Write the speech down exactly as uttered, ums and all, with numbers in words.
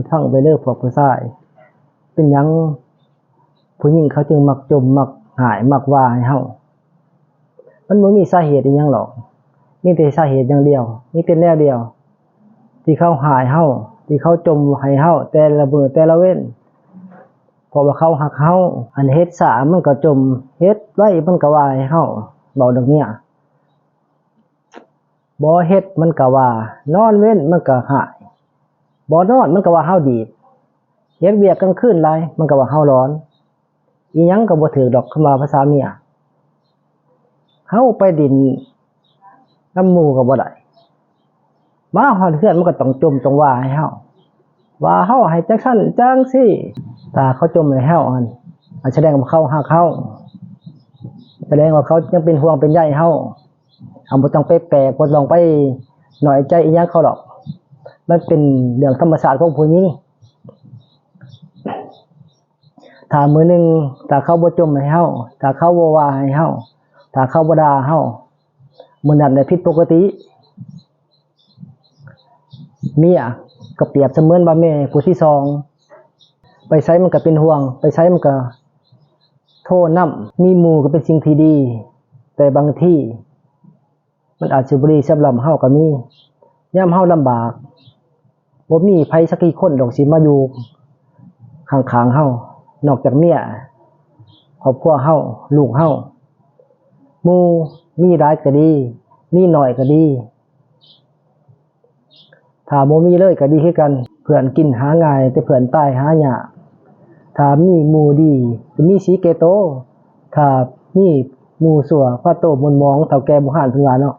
ฟังไปเด้อพวกผู้ชาย เป็นหยังผู้หญิงเขาจึงมักจ่ม มักฮ้าย มักว่าให้เฮา มันบ่มีสาเหตุอิหยังหรอก มีแต่สาเหตุอย่างเดียว มีแต่แนวเดียว ที่เขาฮ้ายเฮา ที่เขาจ่มให้เฮาแต่ละมื้อแต่ละเว็น เพราะว่าเขาฮักเฮา อันเฮ็ดช้ามันก็จ่ม เฮ็ดไวมันก็ว่าให้เฮา เว้าเรื่องเมีย บ่เฮ็ดมันก็ว่า นอนเว็นมันก็ฮ้าย บ่นอนมันก็ว่าเฮาดีด เฮ็ดเวียกกลางคืนหลายมันก็ว่าเฮาหลอน อิหยังก็บ่ถืกดอก คำว่าภาษาเมีย เฮาไปดินนำหมู่ก็บ่ได้ มาฮอดเฮือนมันก็ต้องจ่มต้องว่าให้เฮา ว่าเฮาให้จังซั่นจังซี่ ถ้าเขาจ่มให้เฮาหั่น อันแสดงว่าเขาฮักเฮา แสดงว่าเขายังเป็นห่วงเป็นใยเฮา เฮาบ่ต้องไปแปลก บ่ต้องไปน้อยใจอิหยังเขาดอก มันเป็นเรื่องธรรมชาติของผู้หญิง ถ้ามื้อหนึ่ง ถ้าเขาบ่จ่มให้เฮา ถ้าเขาบ่ว่าให้เฮา ถ้าเขาบ่ด่าเฮา มื้อนั้นแหละผิดปกติ เมียก็เปรียบเสมือนว่าแม่ผู้ที่สอง ไปไสมันก็เป็นห่วง ไปไสมันก็โทรนำ มีหมู่ก็เป็นสิ่งที่ดี แต่บางทีมันอาจสิบ่ดีสำหรับเฮาก็มี ยามเฮาลำบาก บ่มีไผสักกี่คนดอกสิมาอยู่ข้างๆเฮา นอกจากเมีย ครอบครัวเฮา ลูกเฮา หมู่มีหลายก็ดี มีน้อยก็ดี ถ้าบ่มีเลยก็ดีคือกัน เพื่อนกินหาง่าย แต่เพื่อนตายหายาก ถ้ามีหมู่ดี จะมีสีแก่โต ถ้ามีหมู่ซั่ว พาโตหม่นหมอง เฒ่าแก่บ่ฮ้าน เพิ่นว่าเนาะ